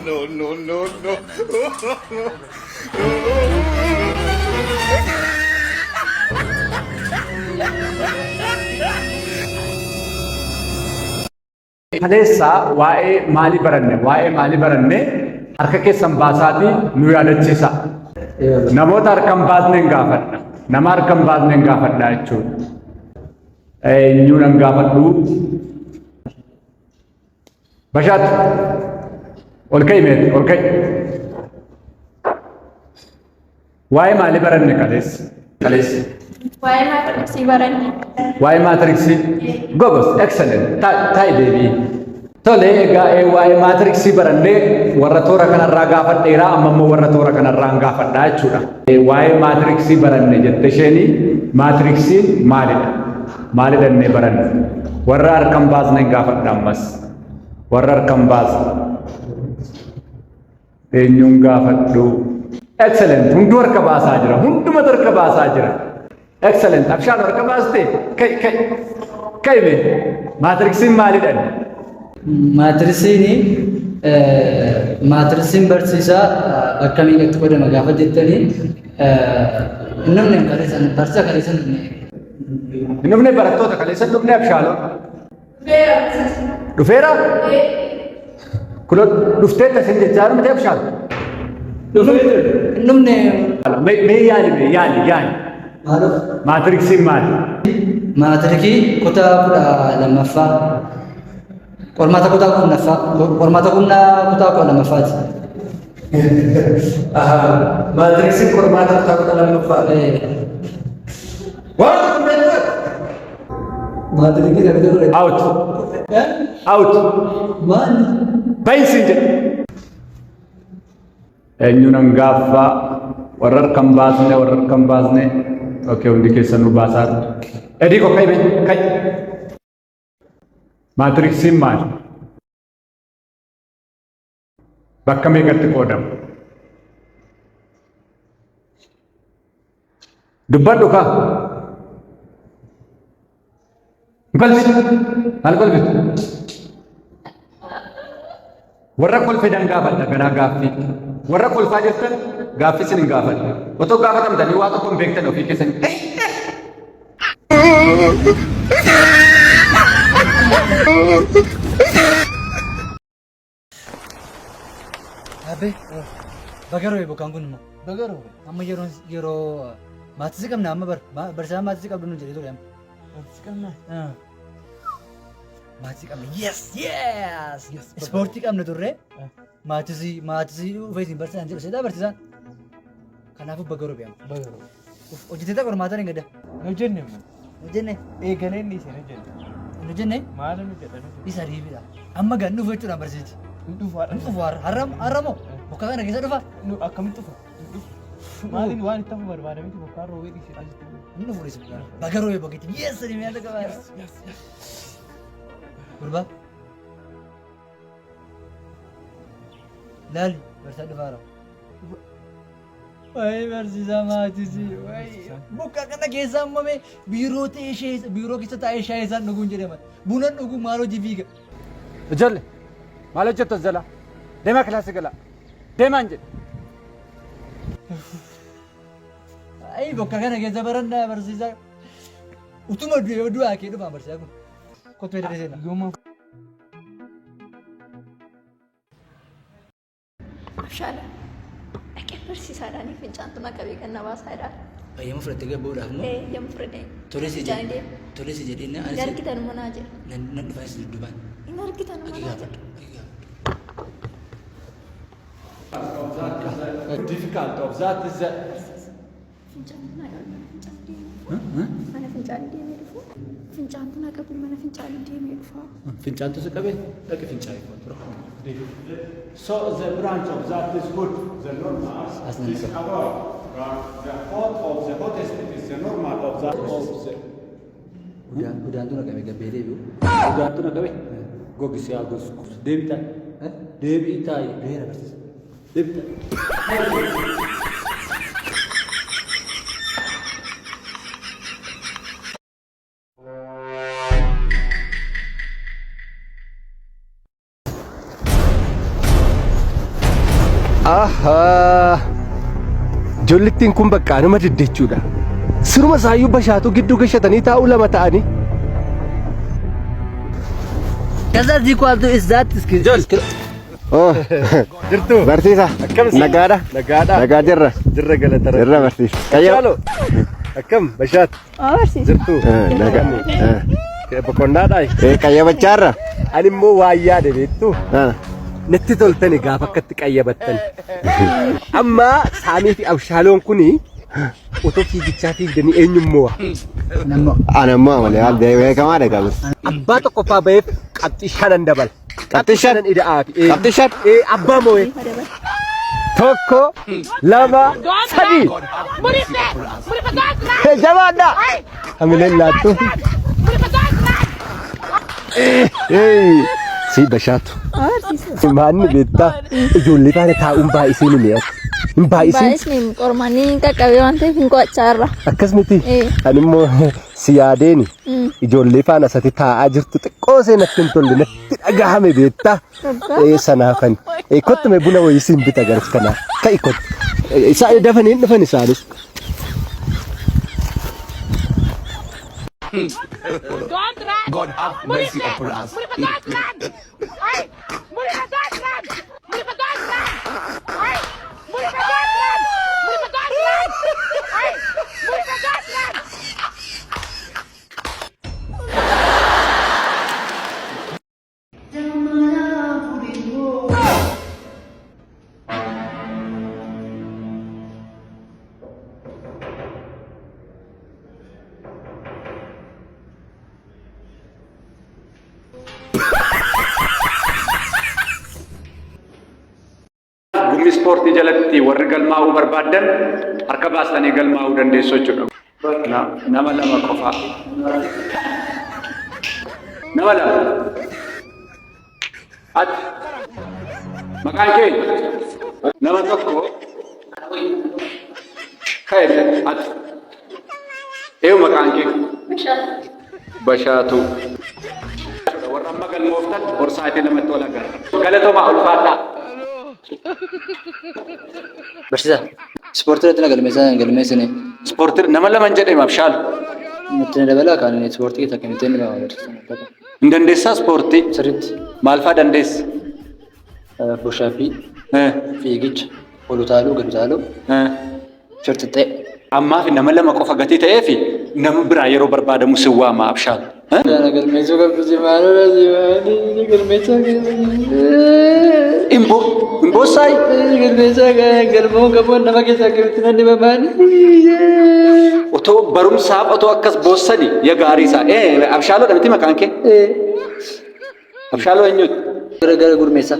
No, no, no, no. Kaleessa waa'ee maalii baranne? Waa'ee maalii baranne? Harka keessan baasaatii nu yaadachiisa. Namoota harka hin baasne hin gaafadha. Nama harka hin baasne hin gaafadha jechuudha. Eenyuun hin gaafadhu? Bashaat. Ol ka'i meeti, ol ka'i. Waa'ee maalii baranne kaleessa? Kaleessa. Waa'ee maatiriksii baranne. Waa'ee maatiriksii. Gobos, excellent. Taa'i deebii. Tole egaa waa'ee maatiriksii barannee warra toora kanarraa gaafadheera amma immoo warra toora kanarraa hin gaafadhaa jechuudha. Waa'ee maatiriksii baranne jette isheeni maatiriksiin maalidha? Maalidha innee baranne? Warra harka hin baasne hin gaafadha ammas. Warra harka hin baasne. Eenyuun gaafadhu? Excellent. Hunduu harka baasaa jira. Hundumatu harka baasaa jira. Excellent. Abshaal harka baaste? Ka'i ka'i. Ka'i mee. Maatiriksiin maalidha? Maatirisiin maatirisiin barsiisaa bakka meeqatti qoodama gaafa jettanii hin dhufne kaleessan barsiisaa kaleessan dhufne. Hin dhufne barattoota kaleessan dhufne abshaaloo. Dhufeera? Kunoo dhufteetta isin jechaa jiru miti abshaal. Hin dhufne. Mee yaali mee yaali yaali. Maaloo? Maatiriksiin maali? Maatirikii kutaa 12ffaa qormaata kutaa 10ffaa qormaata kutaa 12ffaati. Maatiriksiin qormaata kutaa 12ffaa. Waan Maatirikii kan ture. Out. Out. Maali? Bayi siin jedhe. Eenyuun hangaaffaa warra harka hin baasne warra harka hin baasne. Okay, hundi keessan nu baasaa. Edii koo ka'i mee ka'i. Maatiriksiin maali? Bakka meeqatti qoodama? Dubbadhu kaa. Kolfi. Maal kolfitu? Warra kolfe dan gaafadha ganaa gaaffii. Warra kolfaa jirtan gaaffii isin hin gaafadha. Otoo gaafatamtanii waa tokko hin beektan ofii keessan. Abbee baga roobe bokkaan kun immoo. Baga roobe. Amma yeroo yeroo maatisii qabna amma bar barsiisaan maatisii qabdu nu jedhee ture amma. Maatisii qabna? Maatisii qabna. Yes yes. Ispoortii qabna turre. Maatisii maatisii dhufee isin barsiisaan jedhu seetaa barsiisaan. Kanaafuu baga roobe amma. Baga roobe. Hojjetee qormaata hin gadda. Hojjenne immoo. Hojjenne. Eegalee inni isin hojjenne. Hin hojjenne. Maal nu jedhan? Isa riibidha. Amma gan dhufu jechuudha barsiichi. Hin dhufu har'a. Hin dhufu har'a. Har'a har'a moo? Bokkaa kana keessa dhufa? Nu akkamitti dhufa? Hin dhufu. Maaliin waan itti hafu barbaada miti bokkaan roobee dhiisee asitti. Hin dhufu dhiise. Baga roobee bokkitti. Yes ni mi'a tokko baay'ee. Gurbaa. Laali barsiisaa dhufaara. Wayi barsiisaa maatisii wayi bokkaa kana keessa amma mee biiroo ta'ee ishee biiroo keessa taa'ee shaayii isaan dhuguun jedhama. Buna dhuguu maal hojii fiiga. Ijoollee maal hojjettu as jalaa? Deemaa kilaasii galaa. Deemaan jedhe. Ayi bokkaa kana keessa barannaa barsiisaa. Utuma du'e yoo du'aa kee dhufaa barsiisaa kun. Kottu edda seenaa. Yooma Abshaala. Dhaqee barsiisaadhaan fincaantu na qabee kan na baasaa jedhaa. Eeyyama fudhattee gad ba'uudhaaf moo? Eeyyama fudhadhee. Tole si Fincaan jedhe. deema. Tole si jedhee Hin anis argitan manaa jedhe. nan nan dhufaa si dudduubaan. Hin argitan Ati manaa jedhe. gaafadhu. Ati gaafadhu. Difficult of that is the Fincaantu na qabe mana fincaanii deemee. Mana fincaanii deemee dhufu. Fincaantu na qabe mana fincaanii deemee dhufa. Fincaantu si qabe dhaqi fincaa'e So the branch of that is good. The normal is about the hot of the hottest it is the normal of that of the Udaantu na qabe gabbee deebi'u. Udaantu na qabe gogisi haa gosu. Deebi taa'i. Deebi'i taa'i. Du'eera barsiisa. Deebi taa'i. Ahaa. Jollittiin kun bakka anuma didde jechuudha. Siruma isaayyuu Bashaatuu gidduu gashatanii taa'uu lama ta'anii. ከዛ እዚህ equal to is that Jirtu. Barsiisa. Akkam isin? Nagaadha. Nagaadha. Nagaa jirra. Jirra galata rabbi. Jirra barsiisa. Qayyalo. Akkam Bashaat. Barsiisa. Jirtu. Nagaa. Boqonnaadhaa. Qayyabachaarra. Ani immoo waa yaade beektu. Natti toltani gaafa akkatti qayyabattan. Amma Saamii fi Abshaaloon kuni otoo fiigichaa fiigdanii eenyummoo Ana immoo malee haal beekamaadha qabus. Abbaa tokkoffaa ba'eef qabxii shanan dabala. Qabxii shan? Shanan ida'aafi. Qabxii shan? Ee, abbaa moo'e. Tokko, lama, sadii. Jabaadha. Hamileen laattu. Si Bashaatu. Maanni beektaa ijoollee faana taa'uun baay'isee ni mi'atu. Hin baay'isiin. Baay'isni qormaanni qaqqabee waan ta'eef hin qo'achaa irra. Akkas miti. Ee. Ani immoo si yaadeeni ijoollee faana asatti taa'aa jirtu xiqqoo ishee natti hin tolle natti dhagahame beektaa. Ee sanaafan. Ee kottu mee buna wayii siin bita garas kanaa. Ka'i kottu. Isaa dafanii hin dhufan isaanis. God have mercy upon us. Gumii ispoortii jalatti warri galmaa'uu barbaaddan harka baastanii galmaa'uu dandeessu jechuudha. Nama lama qofa. Nama lama. Ati maqaan kee nama tokko ka'e ati eenyu maqaan kee? Bashaatuu. Warra amma galmooftan horsaatii lamatti wal agarra. Galatoomaa ulfaadhaa. Barsiisaa, ispoortii irratti na galmeessaa hin galmeessine. Ispoortii nama lama hin jedhee Abshaalu. Nutti na dabalaa kan ispoortii keessa akkamittiin ni ba'a barsiisaa. Hin dandeessaa ispoortii? Sirriitti. Maal fa'aa dandeessa? Pushaappii, fiigicha, ol utaaluu, gad utaaluu, shorxixxee. Ammaaf nama lama qofa gatii ta'eef nama biraa yeroo barbaadamu sin waama Abshaalu. Na galmeessuu qabdu si maaloo si maaloo galmeessaa Imbo imboosaayi. Galmeessaa galmoo gamoon nama keessaa akkamitti nan dhibamaani. Otoo barumsaaf otoo akkas boossani ya gaarii isaa. Abshaaloo dha miti maqaan kee? Abshaaloo eenyuti? Gara gara Gurmeessaa.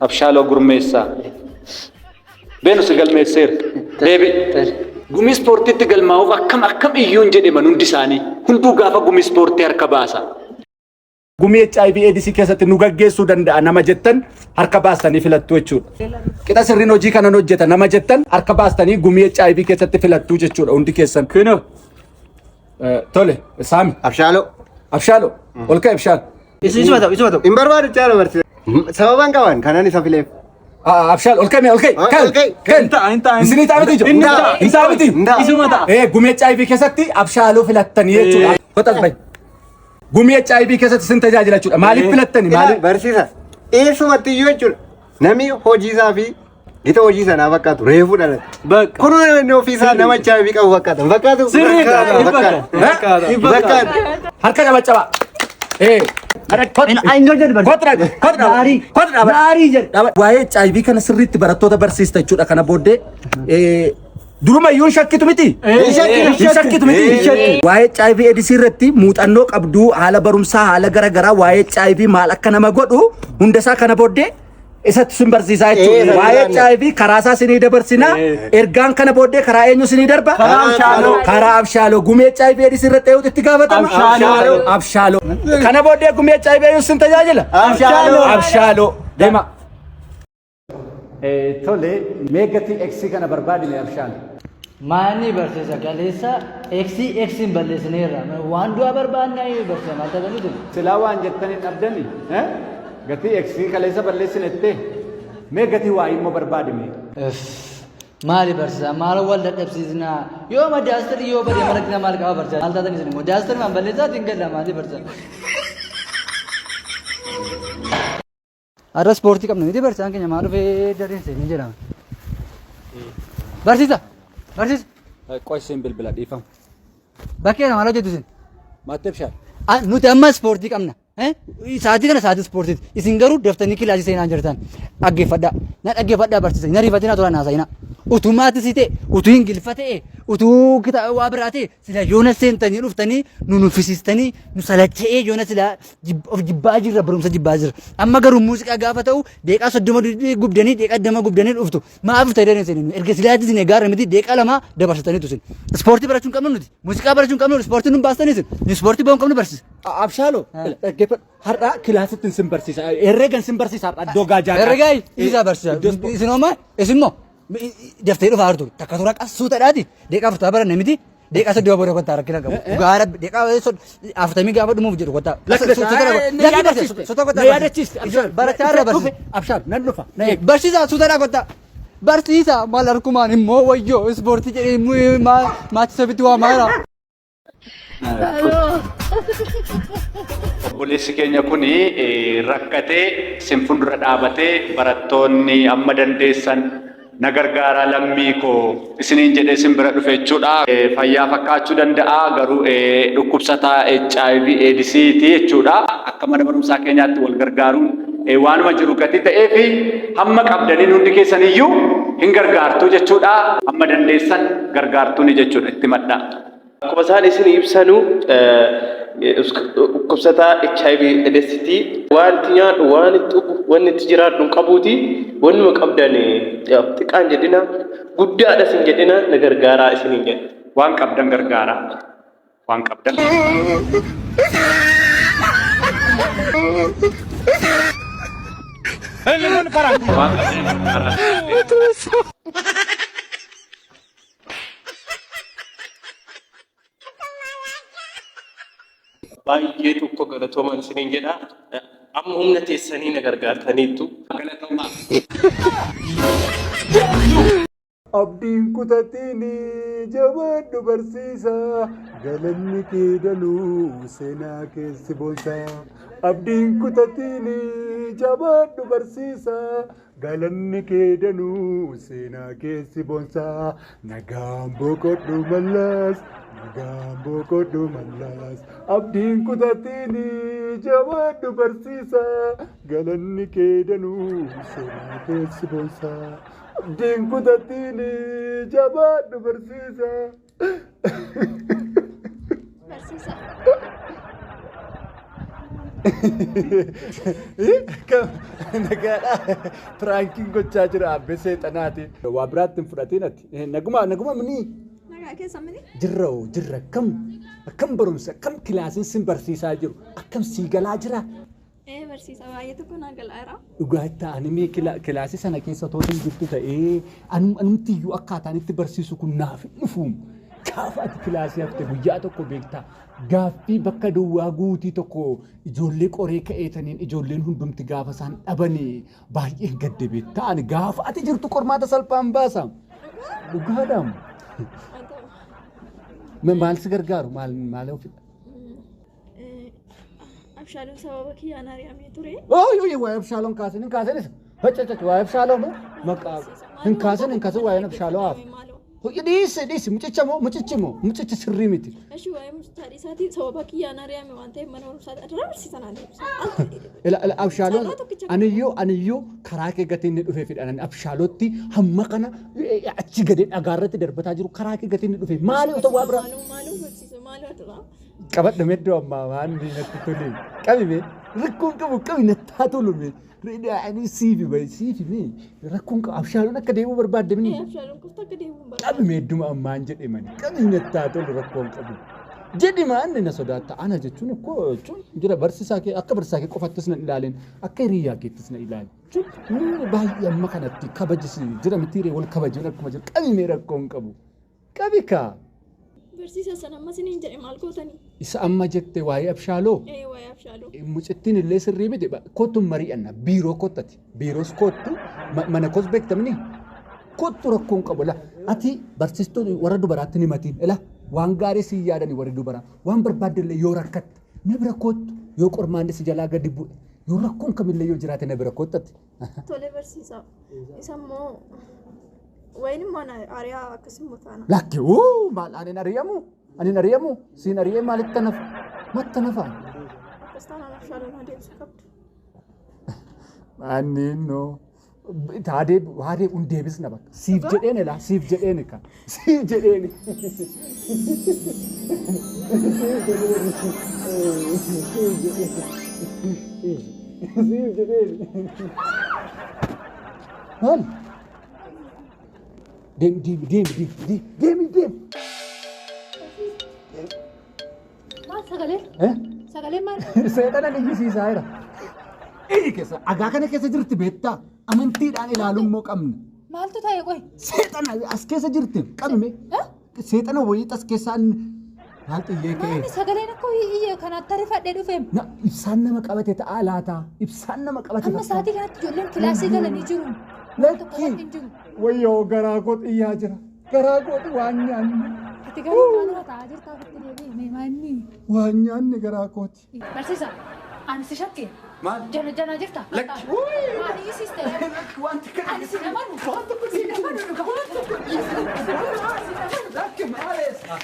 Abshaaloo Gurmeessaa. Beenu si galmeesseera. Deebi. Gumii ispoortiitti galmaa'uuf akkam akkam iyyuu hin jedheman hundi isaanii. Hunduu gaafa gumii ispoortii harka baasa. Gumii HIV AIDS keessatti nu gaggeessuu danda'a nama jettan harka baastanii filattu jechuudha. Qixa sirriin hojii kanan hojjeta nama jettan harka baastanii gumii HIV keessatti filattu jechuudha hundi keessan. Kinoo. Tole, Saami. Abshaaloo. Abshaaloo. Ol ka'e Abshaal. Isuma ta'u, isuma ta'u. Hin barbaadu chaala barsiisa. Sababan qaban kanan isa fileef. Abshaal ol ka'e ol ka'e. Ol ka'e. Ka'e. Hin ta'a, hin ta'a. Isinii ta'a miti ijoo. Hin ta'a. Hin ta'a miti. Hin ta'a. Isuma ta'a. Gumii HIV keessatti Abshaaloo filattanii jechuudha. Qotas bahi. Gumii HIV keessatti isin tajaajila jechuudha. Maaliif filattani? Maaliif? Barsiisa. Eessumatti iyyuu jechuudha. Namni hojii isaa fi gita hojii sanaa fakkaatu reefuu dhalate. Bakka. Kun namni ofii isaa nama HIV qabu fakkaata. Hin fakkaatu? Sirriidha. Fakkaata. Hin fakkaata. Hin Fakkaata. Harka cabacaba. Waa'ee HIV kana sirriitti barattoota barsiista jechuudha kana booddee. Durumayyuu hin shakkitu miti? Hin shakkitu. Hin shakkitu miti? Waa'ee HIV AIDS irratti muuxannoo qabdu haala barumsaa haala garaagaraa waa'ee HIV maal akka nama godhu hundasaa kana booddee isatti sin barsiisaa jechuudha. Ee, Waa'ee sana HIV karaa isaa sinii dabarsina. Ergaan kana booddee karaa eenyu sinii darba? Karaa Abshaaloo. Karaa Abshaaloo. Gumii HIV AIDS irratti eenyutu itti gaafatama? Abshaaloo. Abshaaloo. Kana booddee gumii HIV eenyu sin tajaajila? Abshaaloo. Abshaaloo. Deema. Tole, mee gatii X kana barbaadime Abshaal. Maani barsiisa kaleessa X X hin balleessineerra. Waan du'aa barbaannaa barsiisa maal taatanii tun? Silaa waan jettan hin dhabdani. Gatii X kaleessa balleessine jettee. Mee gatii Y immoo barbaadime. Maali barsiisaa maal wal dadhabsiisnaa yoo ma daastari yoo bade mara maal qaba barsiisaa maal taatan isin immoo daastari maan balleessaa ittiin galla maali barsiisaa. Har'a ispoortii qabna miti barsiisaan keenya maal dhufee dareen seenee jedhama. Barsiisa! Barsiisa! Qoy isin bilbila dhiifama. Bakkee maal hojjetu isin? Maattee bishaan. Nuti amma ispoortii qabna. Sa'aatii kana sa'aatii ispoortiiti. Isin garuu daftanii kilaasii seenaa jirtan. Dhaggeeffadhaa. Na dhaggeeffadhaa barsiisa. Na rifatinaa turan haasa'ina. Utuu maatisii ta'e, utuu ingiliffa ta'e, utuu kitaaba waa biraa ta'e, sila yoona seentanii dhuftanii nu nuffisiistanii nu salacha'ee yoona sila of jibbaa jirra barumsa jibbaa jirra. Amma garuu muuziqaa gaafa ta'u deeqaa 30 gubdanii deeqaa 20 gubdanii dhuftu. Maaf ta'e dareen seeninu erga silaatti isin egaa miti deeqaa 2 dabarsataniitu isin. Ispoortii barachuu hin qabnu nuti. Muuziqaa barachuu hin qabnu ispoortii nun baastanii isin. Nu ispoortii ba'uu hin qabnu barsiisa. Abshaaloo dhaggeeffadhu. Har'a kilaasitti sin barsiisa. Herreegan sin barsiisa har'a iddoo gaajaa. Herregaa isaa barsiisa. Isin homaa isin moo daftee dhufaa jirtu takka tura qassuu ta'aati deeqaa 40 baranne miti. Deeqaa 30 booda kottaa rakkina qabu. Dhugaa rabbi deeqaa 40 gaafa dhumuuf jedhu kottaa. Na yaadachiiste. Barachaa irra barsiisa. Abshaal nan dhufa. Barsiisaa suutadhaa kottaa. Barsiisaa maal harkumaan immoo wayyoo ispoortii jedhee maatii sabitti waamaa jira. Obboleessi keenya kun rakkatee isin fuuldura dhaabatee barattoonni amma dandeessan na gargaaraa lammii koo isiniin jedhee isin bira dhufe jechuudha. Fayyaa fakkaachuu danda'a garuu dhukkubsataa HIV AIDS ti jechuudha. Akka mana barumsaa keenyaatti wal gargaaruun waanuma jiru gatii ta'ee fi hamma qabdaniin hundi keessan iyyuu hin gargaartu jechuudha. Hamma dandeessan gargaartuuni jechuudha itti maddaa. Akkuma isaan isin ibsanu dhukkubsataa HIV AIDSti. Wanti nyaadhu, waan itti dhugu, wanni itti jiraadhu hin qabuuti. Wannuma qabdan xiqqaan jedhina, guddaadhas hin jedhina na gargaaraa isiniin jedha. Waan qabdan gargaaraa. Waan qabdan. Waan qabdan gargaaraa. Baay'ee tokko galatoomaan isiniin jedha. Amma humna teessanii na gargaartaniittu. Galatoomaa. Abdiin kutatiini jabaadhu barsiisaa galanni kee danuu seenaa keessi boonsaa. Abdiin kutatiini jabaadhu barsiisaa Galanni kee danuu seenaa kee si boonsaa nagaan boqodhu Mallas nagaan boqodhu Mallas abdiin kutatiini jabaadhu barsiisaa galanni kee danuu seenaa kee si boonsaa abdiin kutatiini jabaadhu barsiisaa. Barsiisaa. Nagaadha. Piraankiin gochaa jira abbee seexanaati. Waa biraatti hin fudhatiin ati. Naguma naguma mini Nagaa keessa mini. jirra hoo jirra akkam akkam barumsa akkam kilaasiin sin barsiisaa jiru akkam sii galaa jira. Ee barsiisa baay'ee tokko naa galaera. Dhugaa itti ani mee kilaasii sana keessa otoo hin jirtu ta'ee anumti iyyuu akkaataan itti barsiisu kun naaf hin dhufu. Gaafa ati kilaasii hafte guyyaa tokko beektaa gaaffii bakka duwwaa guutii tokko ijoollee qoree ka'eetaniin ijoolleen hundumti gaafa isaan dhabanii baay'een gadde beektaa ani gaafa ati jirtu qormaata salphaan baasa. Dhugaadhaam. Haa ta'u. Maal si gargaaru maal maal ofidha? Abshaaloon sababa kiyyaan ari'amee ture. Ooy waa'ee Abshaaloon kaasin hin kaasin isa. Faccacac waa'ee Abshaaloon maqaa hin kaasin hin kaasin waa'een Abshaaloo haaf. Dhiisi dhiisi mucicha moo mucichi moo mucichi sirrii miti. Eshi waa'ee mucichaa dhiisaatii sababa kiyyaan ari'ame waan ta'eef mana barumsaa dura barsiisan aan deebisa. Ila ila Abshaaloon Carraa tokkicha aniyyuu aniyyuu karaa kee gatii inni dhufee fidhan ani Abshaalootti hamma kana achi gadi dhagaarratti darbataa jiru karaa kee gatii inni dhufe maali otoo waa biraa. Maaloo maaloo barsiisa maaloo dura. Qabadhu mee iddoo ammaa waan natti tole. Qabi mee rakkoon qabu qabi natti haa tolu mee. Ani siifi bahe siifi mee rakkoon qabu abshaaloon akka deemuu barbaadde mini. Ee abshaaloon qofti akka deemuu hin Qabi barbaadu. mee idduma ammaan jedhe mani qabi natti haa tolu rakkoon qabu. Jedhi maanni na sodaatta ana jechuun ikkoo jechuun jira barsiisaa kee akka barsiisaa kee qofattis na ilaalin akka hiriyyaa keettis na ilaali. Jechuun baay'ee amma kanatti kabajisi jira mitiiree wal kabajuun akkuma jiru qabi mee rakkoon qabu. Qabi kaa. Barsiisa sana amma isiniin jedhe maal gootanii? Isa amma jette waa'ee Abshaaloo? Ee waa'ee Abshaaloo. Mucittiin illee sirrii miti. Kottu mari'anna. Biiroo kottati. Biiroos kottu. Mana koos beektamni? Kottu rakkoon qabu la. Ati barsiistuun warra dubaraatti ni matiin. Ila waan gaarii si yaadani warri dubaraa. Waan barbaaddellee yoo rakkatte na bira kottu yoo qormaanni si jalaa gadi bu'e yoo rakkoon kamillee yoo jiraate na bira kottatti. Tole barsiisaa. Isa immoo wayin immoo ana ari'aa akkasimmoo taana. Lakki uu maal ani hin ari'amu ani hin ari'amu siin ari'ee maalitti nafa matta nafa. Akkas taanaan abshaaloo na deebisuu qabdu. Ani no haadee haadee un deebisna bakka siif jedheen elaa siif jedheen ka siif jedheen. Siif jedheen. Maal? Deemi deemi deemi deemi deemi deemi. Maal sagalee? Eh? Sagalee maal? Seexana iyyisiisaa jira. Iyyi keessa dhagaa kana keessa jirti beektaa amantiidhaan ilaalummoo qabna. Maaltu ta'e qoy? Seexana as keessa jirti qabme. Seexana wayii as keessaan maal xiyyee ka'e. Maali sagaleen akka iyya kanaatti rifadhee dhufeem? Na ibsaan nama qabate ta'aa laata? Ibsaan nama qabate. Amma sa'aatii kanatti ijoolleen kilaasii galanii jiru. Lakki wayyoo garaa koo xiyyaa jira. Garaa kooti waan nyaanne. Ati garuu maaluma ta'aa jirtaa ofitti deebi'i mee maanni? Waan nyaanne garaa kooti. Barsiisa ani si shakke. Maal? Jana jana jirta? Lakki. Maal iyyisiiste? Lakki wanti kana. Ani si namanu. Si namanu dhugaa. Lakki maaleessa.